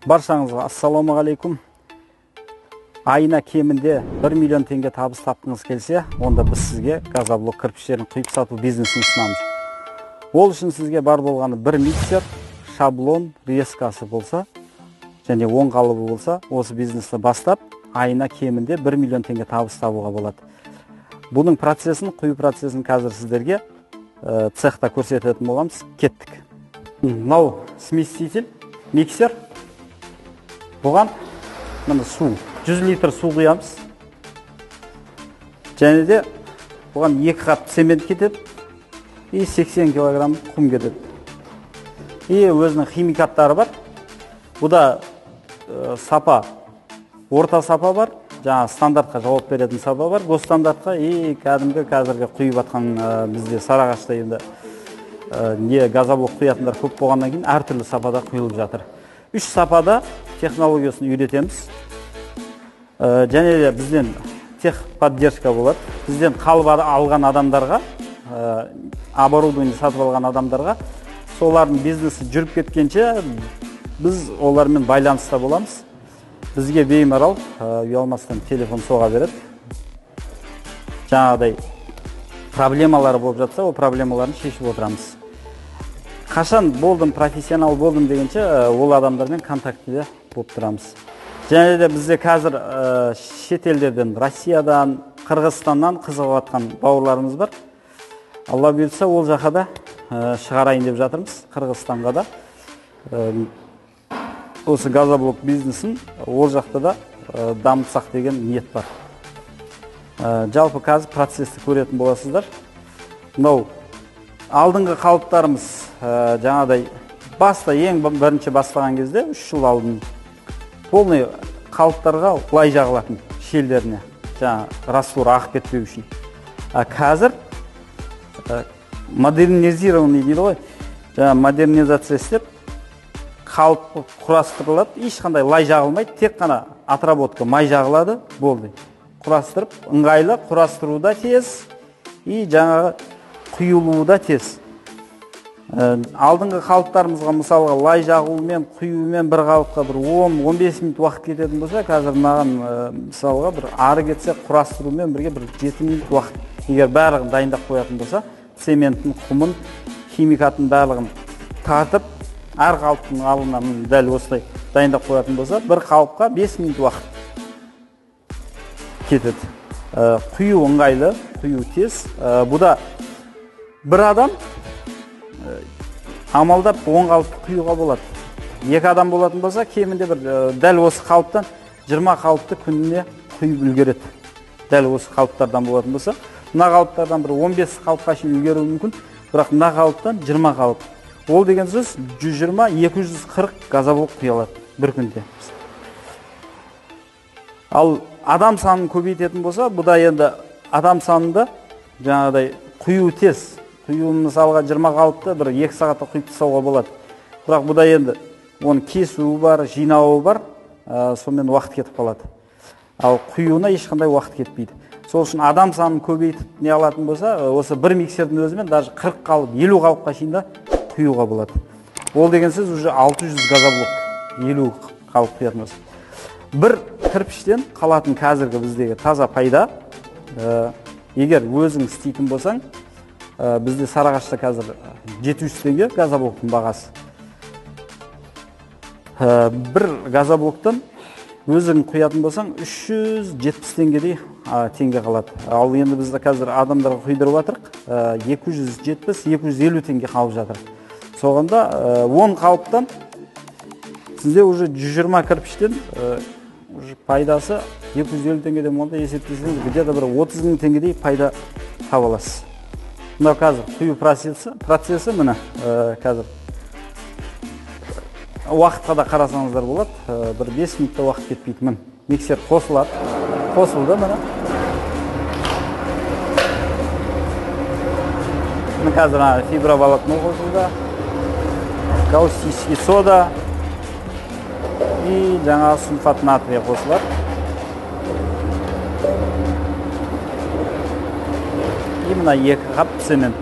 Баршаңызға ассалаумағалейкум. Айына кемінде 1 миллион теңге табыс тапқыңыз келсе, онда біз сізге газоблок кірпіштерін құйып сату бизнесін ұсынамыз. Ол үшін сізге бар болғаны бір миксер, шаблон, резкасы болса, және оң қалыбы болса, осы бизнесті бастап, айына кемінде 1 миллион теңге табыс табуға болады. Бұның процесін, құю процесін қазір сіздерге цехта көрсететін боламыз. Кеттік. Мынау смеситель, миксер. Бұған міне су, 100 литр су құямыз. Және де бұған 2 қап цемент кетеді и 80 килограмм құм кетеді. И өзінің химикаттары бар. Бұда сапа, орта сапа бар, жаңа стандартқа жауап беретін сапа бар, госстандартқа и кәдімгі қазіргі құйып жатқан бізде Сарыағашта енді не газоблок құятындар көп болғаннан кейін әртүрлі сапада құйылып жатыр. 3 сапада технологиясын үйретеміз. Және де бізден техподдержка болады. Бізден қалып алған адамдарға, оборудование сатып алған адамдарға, солардың бизнесі жүріп кеткенше біз олармен байланыста боламыз. Бізге беймарал ұялмастан телефон соға береді. Жаңағыдай проблемалары болып жатса, ол проблемаларын шешіп отырамыз. Қашан болдым, профессионал болдым дегенше, ол адамдармен контактіде болып тұрамыз. Және де бізде қазір шетелдерден, Россиядан, Қырғызстаннан қызығып жатқан бауырларымыз бар. Алла бұйыртса, ол жаққа да шығарайын деп жатырмыз, Қырғызстанға да. Осы газоблок бизнесін ол жақта да дамытсақ деген ниет бар. Жалпы қазір процесті көретін боласыздар. Мынау алдыңғы қалыптарымыз, жаңағыдай баста ең бірінші бастаған кезде 3 жыл алдын полный қалыптарға лай жағылатын шелдеріне, жаңа раствор ағып кетпеу үшін. Қазір модернизированный дейді ғой, жаңа модернизация істеп қалып құрастырылады, ешқандай лай жағылмайды, тек қана отработка май жағылады, болды. Құрастырып, ыңғайлы, құрастыруда тез и жаңағы құйылуы да тез. Алдыңғы қалыптарымызға мысалға лай жағумен, құюмен бір қалыпқа бір 10-15 минут уақыт кететін болса, қазір мынаған мысалға бір ары кетсе құрастырумен бірге бір 7 минут уақыт. Егер барлығын дайындап қоятын болса, цементін, құмын, химикатын барлығын тартып, әр қалыптың алдына дәл осылай дайындап қоятын болса, бір қалыпқа 5 минут уақыт кетеді. Құю ыңғайлы, құю тез. Бұда бір адам амалдап 10 қалыпты құюға болады. 2 адам болатын болса, кемінде бір дәл осы қалыптан 20 қалыпты күніне құйып үлгереді. Дәл осы қалыптардан болатын болса, мына қалыптардан бір 15 қалыпқа шейін үлгеруі мүмкін, бірақ мына қалыптан 20 қалып. Ол деген сөз 120-240 газоблок құя алады бір күнде. Ал адам санын көбейтетін болса, бұда енді адам санында жаңағыдай құю тез. Құю мысалға 20 қалыпты бір 2 сағатта құйып тастауға болады. Бірақ бұда енді оны кесуі бар, жинауы бар, сонымен уақыт кетіп қалады. Ал құюына ешқандай уақыт кетпейді. Сол үшін адам санын көбейтіп не алатын болса, осы бір миксердің өзімен даже 40 қалып, 50 қалыпқа шейін де құюға болады. Ол деген сөз уже 600 газоблок, 50 қалып құятын болса. Бір кірпіштен қалатын қазіргі біздегі таза пайда, егер өзің істейтін болсаң, бізде Сарыағашта қазір 700 теңге газоблоктың бағасы. Бір газоблоктан өзің құятын болсаң 370 теңгедей теңге қалады. Ал енді бізде қазір адамдарға құйдырып жатырық, 270-250 теңге қалып жатыр. Соғанда 10 қалыптан сізде уже 120 кірпіштен уже пайдасы 250 теңгеден болғанда есептесеңіз, где-то бір 30 мың теңгедей пайда таба аласыз. Мынау қазір құю процесі міне, қазір уақытқа да қарасаңыздар болады, бір 5 минутта уақыт кетпейді. Міне миксер қосылады, қосылды міне. Міне қазір фиброволокно қосылды, каустический сода и жаңағы сульфат натрия қосылады. И мына 2 қап цемент.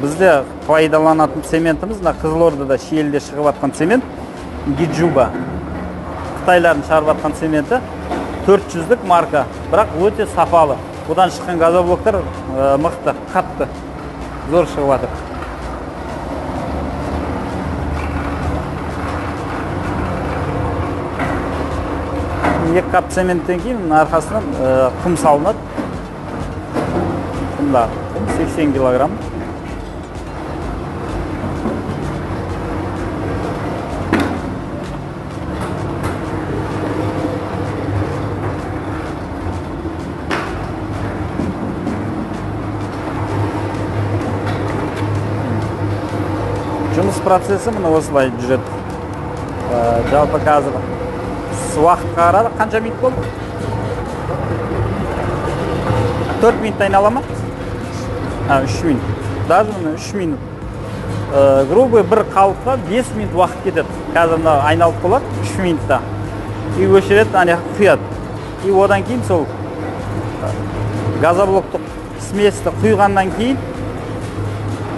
Бізде пайдаланатын цементіміз мына Қызылордада Шиеліде шығып жатқан цемент Гиджуба. Қытайлардың шығарып жатқан цементі 400-лік марка, бірақ өте сапалы. Бұдан шыққан газоблоктар мықты, қатты, зор шығып жатыр. Екі қап цементтен кейін арқасынан құм салынады. Құмда құм 80 килограмм. Жұмыс процесі міне осылай жүреді. Жалпы қазір уақытқа қарадық, қанша минут болды? 4 минут айнала ма? 3 минут. Даже міне 3 минут. Грубый бір қалыпқа 5 минут уақыт кетеді. Қазір мына айналып болады 3 минутта. И өшіреді, ана құяды. И одан кейін сол газоблоктық сместі құйғаннан кейін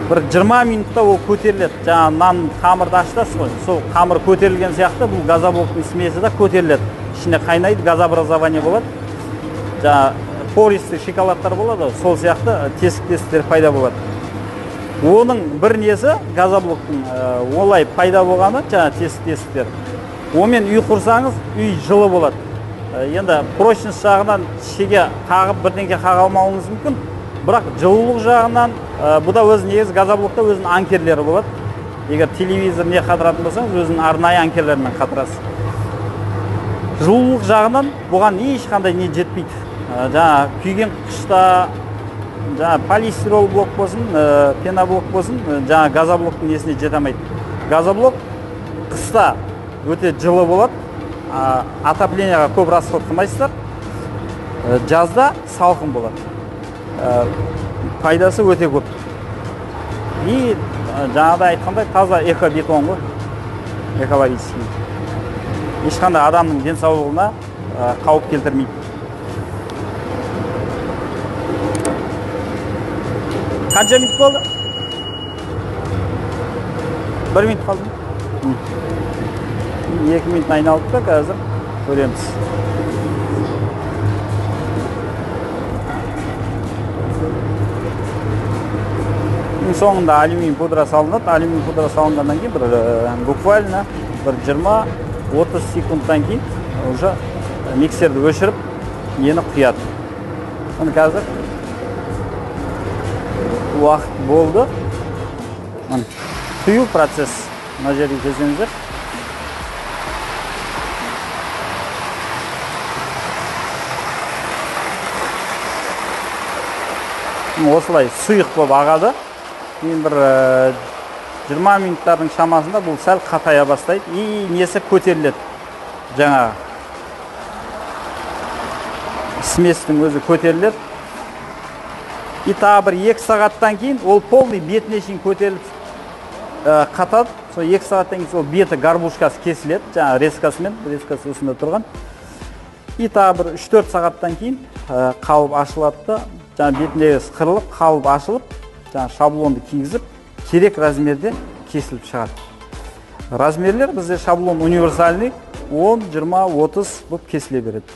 бір 20 минутта ол көтеріледі. Жаңа нан қамырды ашытасыз ғой, сол қамыр көтерілген сияқты бұл газоблоктың смесі да көтеріледі. Ішіне қайнайды, газообразование болады. Жаңа пористый шоколадтар болады, сол сияқты тесік-тесіктер пайда болады. Оның бір несі газоблоктың олай пайда болғаны, жаңа тесік-тесіктер. Онымен үй құрсаңыз, үй жылы болады. Енді прочность жағынан шеге қағып бірдеңке қаға алмауыңыз мүмкін. Бірақ жылулық жағынан, бұда өз негізі газоблокта өзінің анкерлері болады. Егер телевизор не қатыратын болсаңыз, өзінің арнайы анкерлерімен қатырасыз. Жылулық жағынан бұған ешқандай не жетпейді. Жаңа күйген қышта, жаңа полистирол блок болсын, пеноблок болсын, жаңа газоблоктың несіне жете алмайды. Газоблок қыста өте жылы болады, отопленияға көп расход қылмайсыздар. Жазда салқын болады. Пайдасы өте көп. И жаңағыдай айтқандай таза экобетон ғой, экологический. Ешқандай адамның денсаулығына қауіп келтірмейді. Қанша минут болды? 1 минут қалды. 2 минут айналды да қазір көреміз. Соңында алюминий пудра салынады. Алюминий пудра салынғаннан кейін бір буквально бір 20-30 секундтан кейін уже миксерді өшіріп нені құяды. Міне қазір уақыт болды. Міне құю процесс мына жерге келсеңіздер. Осылай сұйық болып ағады. Кейін бір 20 минуттардың шамасында бұл сәл қатая бастайды. И несі көтеріледі. Жаңағы сместің өзі көтеріледі. И тағы бір 2 сағаттан кейін ол полный бетіне шейін көтеріліп қатады. Сол 2 сағаттан кейін сол беті горбушкасы кесіледі, жаңағы резкасымен, резкасы осында тұрған. И тағы бір 3-4 сағаттан кейін қалып ашылады да, жаңағы бетіндегі қырылып, қалып ашылып, жаңа шаблонды кигізіп, керек размерде кесіліп шығады. Размерлер бізде шаблон универсальный, 10, 20, 30 болып кесіле береді.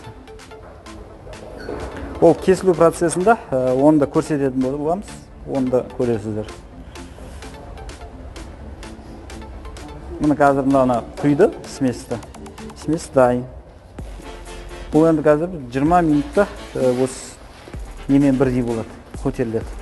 Ол кесілу процесінде оны да көрсететін боламыз, оны да көресіздер. Міне қазір мынаны құйды, сместі. Смес дайын. Бұл енді қазір 20 минутта осы немен бірдей болады, көтеріледі.